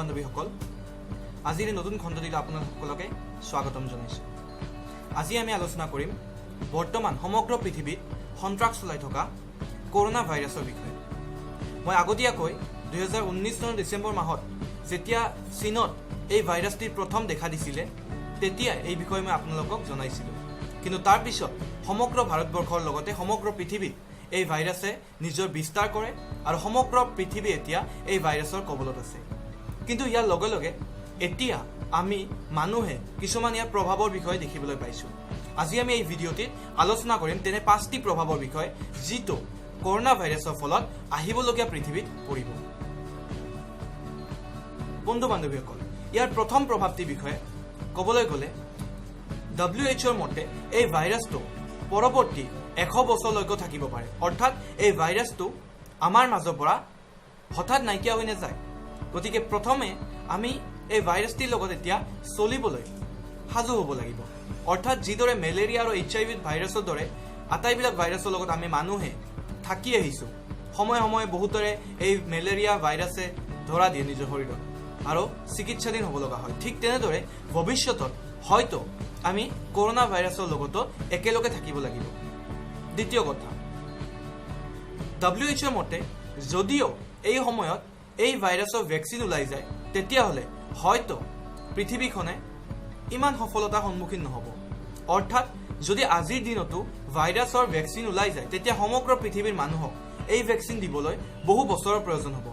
বান্ধৱীসকল, আজিৰ এই নতুন খণ্ডটিলৈ আপোনালোক সকলোকে স্বাগতম জনাইছোঁ। আজি আমি আলোচনা কৰিম বৰ্তমান সমগ্ৰ পৃথিৱীত সন্ত্ৰাস চলাই থকা কৰোণা ভাইৰাছৰ বিষয়ে। মই আগতীয়াকৈ 2019 চনৰ ডিচেম্বৰ মাহত যেতিয়া চীনত এই ভাইৰাছটিৰ প্ৰথম দেখা দিছিলে, তেতিয়া এই বিষয়ে মই আপোনালোকক জনাইছিলোঁ। কিন্তু তাৰপিছত সমগ্ৰ ভাৰতবৰ্ষৰ লগতে সমগ্ৰ পৃথিৱীত এই ভাইৰাছে নিজৰ বিস্তাৰ কৰে আৰু সমগ্ৰ পৃথিৱী এতিয়া এই ভাইৰাছৰ কবলত আছে। কিন্তু ইয়াৰ লগে লগে এতিয়া আমি মানুহে কিছুমান ইয়াৰ প্ৰভাৱৰ বিষয়ে দেখিবলৈ পাইছোঁ। আজি আমি এই ভিডিঅ'টিত আলোচনা কৰিম তেনে পাঁচটি প্ৰভাৱৰ বিষয়ে, যিটো কৰোণা ভাইৰাছৰ ফলত আহিবলগীয়া পৃথিৱীত পৰিব। বন্ধু বান্ধৱীসকল, ইয়াৰ প্ৰথম প্ৰভাৱটিৰ বিষয়ে ক'বলৈ গ'লে WHO ৰ মতে এই ভাইৰাছটো পৰৱৰ্তী 100 বছৰলৈকে থাকিব পাৰে। অৰ্থাৎ এই ভাইৰাছটো আমাৰ মাজৰ পৰা হঠাৎ নাইকিয়া হৈ নাযায়। গতিকে প্ৰথমে আমি এই ভাইৰাছটিৰ লগত এতিয়া চলিবলৈ সাজু হ'ব লাগিব। অৰ্থাৎ যিদৰে মেলেৰিয়া আৰু HIV ভাইৰাছৰ দৰে আটাইবিলাক ভাইৰাছৰ লগত আমি মানুহে থাকি আহিছোঁ, সময়ে সময়ে বহুতৰে এই মেলেৰিয়া ভাইৰাছে ধৰা দিয়ে নিজৰ শৰীৰত আৰু চিকিৎসাধীন হ'ব লগা হয়, ঠিক তেনেদৰে ভৱিষ্যতত হয়তো আমি কৰোণা ভাইৰাছৰ লগতো একেলগে থাকিব লাগিব। দ্বিতীয় কথা, WHO ৰ মতে যদিও এই সময়ত এই ভাইৰাছৰ ভেকচিন ওলাই যায়, তেতিয়াহ'লে হয়তো পৃথিৱীখনে ইমান সফলতাৰ সন্মুখীন নহ'ব। অৰ্থাৎ যদি আজিৰ দিনতো ভাইৰাছৰ ভেকচিন ওলাই যায়, তেতিয়া সমগ্ৰ পৃথিৱীৰ মানুহক এই ভেকচিন দিবলৈ বহু বছৰৰ প্ৰয়োজন হ'ব।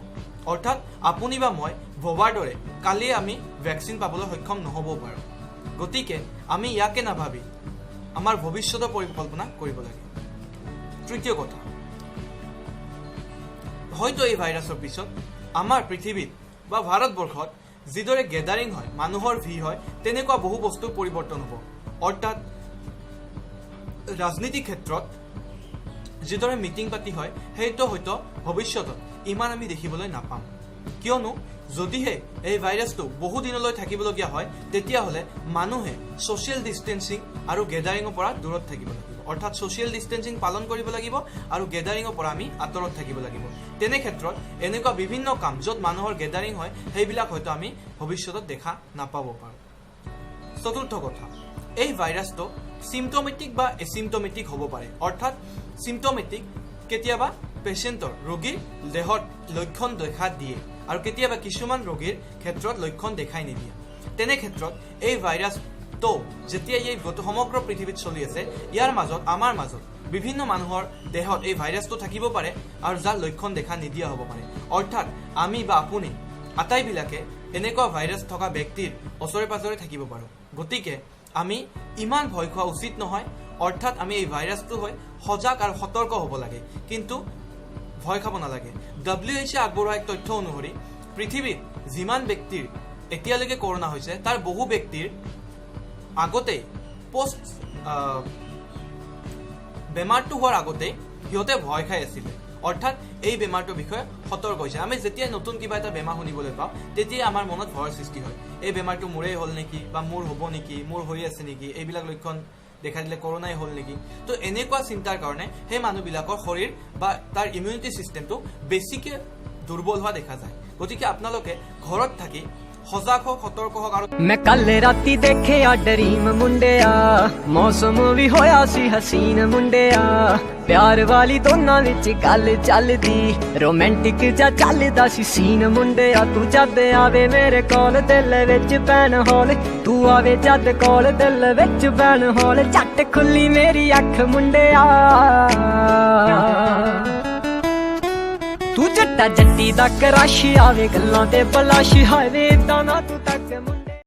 অৰ্থাৎ আপুনি বা মই ভবাৰ দৰে কালি আমি ভেকচিন পাবলৈ সক্ষম নহ'বও পাৰোঁ। গতিকে আমি ইয়াকে নাভাবি আমাৰ ভৱিষ্যতৰ পৰিকল্পনা কৰিব লাগে। তৃতীয় কথা, হয়তো এই ভাইৰাছৰ পিছত আমাৰ পৃথিৱীত বা ভাৰতবৰ্ষত যিদৰে গেডাৰিং হয়, মানুহৰ ভিৰ হয়, তেনেকুৱা বহু বস্তুৰ পৰিৱৰ্তন হ'ব। অৰ্থাৎ ৰাজনীতি ক্ষেত্ৰত যিদৰে মিটিং পাতি হয়, সেইটো হয়তো ভৱিষ্যতত ইমান আমি দেখিবলৈ নাপাম। কিয়নো যদিহে এই ভাইৰাছটো বহুদিনলৈ থাকিবলগীয়া হয়, তেতিয়াহ'লে মানুহে ছ'চিয়েল ডিষ্টেঞ্চিং আৰু গেডাৰিঙৰ পৰা দূৰত থাকিব লাগিব। অৰ্থাৎ ছ'চিয়েল ডিষ্টেঞ্চিং পালন কৰিব লাগিব আৰু গেডাৰিঙৰ পৰা আমি আঁতৰত থাকিব লাগিব। তেনে ক্ষেত্ৰত এনেকুৱা বিভিন্ন কাম য'ত মানুহৰ গেডাৰিং হয়, সেইবিলাক হয়তো আমি ভৱিষ্যতত দেখা নাপাব পাৰোঁ। চতুৰ্থ কথা, এই ভাইৰাছটো চিমটমেটিক বা এচিমটমেটিক হ'ব পাৰে। অৰ্থাৎ চিমটমেটিক, কেতিয়াবা পেচেণ্টৰ, ৰোগীৰ দেহত লক্ষণ দেখা দিয়ে আৰু কেতিয়াবা কিছুমান ৰোগীৰ ক্ষেত্ৰত লক্ষণ দেখাই নিদিয়ে। তেনে ক্ষেত্ৰত এই ভাইৰাছটো যেতিয়া এই গোটেই সমগ্ৰ পৃথিৱীত চলি আছে, ইয়াৰ মাজত আমাৰ মাজত বিভিন্ন মানুহৰ দেহত এই ভাইৰাছটো থাকিব পাৰে আৰু যাৰ লক্ষণ দেখা নিদিয়া হ'ব পাৰে। অৰ্থাৎ আমি বা আপুনি আটাইবিলাকে এনেকুৱা ভাইৰাছ থকা ব্যক্তিৰ ওচৰে পাজৰে থাকিব পাৰোঁ। গতিকে আমি ইমান ভয় খোৱা উচিত নহয়। অৰ্থাৎ আমি এই ভাইৰাছটো হৈ সজাগ আৰু সতৰ্ক হ'ব লাগে, কিন্তু ভয় খাব নালাগে। WHO আগবঢ়োৱা এক তথ্য অনুসৰি পৃথিৱীত যিমান ব্যক্তিৰ এতিয়ালৈকে কৰোণা হৈছে, তাৰ বহু ব্যক্তিৰ আগতেই পষ্ট বেমাৰটো হোৱাৰ আগতেই সিহঁতে ভয় খাই আছিলে। অৰ্থাৎ এই বেমাৰটোৰ বিষয়ে সতৰ্ক হৈছে। আমি যেতিয়াই নতুন কিবা এটা বেমাৰ শুনিবলৈ পাওঁ, তেতিয়াই আমাৰ মনত ভয়ৰ সৃষ্টি হয়। এই বেমাৰটো মোৰেই হ'ল নেকি বা মোৰ হ'ব নেকি, মোৰ হৈ আছে নেকি, এইবিলাক লক্ষণ দেখা দিলে কৰোণাই হ'ল নেকি? তো এনেকুৱা চিন্তাৰ কাৰণে সেই মানুহবিলাকৰ শৰীৰ বা তাৰ ইমিউনিটি চিষ্টেমটো বেছিকে দুৰ্বল হোৱা দেখা যায়। গতিকে আপোনালোকে ঘৰত থাকি সজাগ হওক, সতৰ্ক হওক আৰু ਮੈਂ ਕੱਲ ਰਾਤੀ ਦੇਖਿਆ ਡਰੀਮ ਮੁੰਡਿਆ, ਮੌਸਮ ਵੀ ਹੋਇਆ ਸੀ ਹਸੀਨ ਮੁੰਡਿਆ। ਪਿਆਰ ਵਾਲੀ ਦੋਨਾਂ ਵਿੱਚ ਗੱਲ ਚੱਲਦੀ, ਰੋਮਾਂਟਿਕ ਜਿਹਾ ਚੱਲਦਾ ਸੀ ਸੀਨ ਮੁੰਡਿਆ। ਤੂੰ ਜਦ ਆਵੇ ਮੇਰੇ ਕੋਲ, ਦਿਲ ਵਿੱਚ ਪੈਣ ਹੌਲ। ਤੂੰ ਆਵੇ ਜਦ ਕੋਲ, ਦਿਲ ਵਿੱਚ ਪੈਣ ਹੌਲ। ਝੱਟ ਖੁੱਲੀ ਮੇਰੀ ਅੱਖ ਮੁੰਡਿਆ। ਤੂੰ ਜੱਟਾ ਜੱਟੀ ਦਾ ਕਰਾਸ਼, ਆਵੇ ਗੱਲਾਂ ਤੇ ਬਲਾਸ਼। ਹਾਏ ਵੇ ਇਦਾਂ ਨਾ ਤੂੰ ਤੱਕ ਮੁੰਡਿਆ।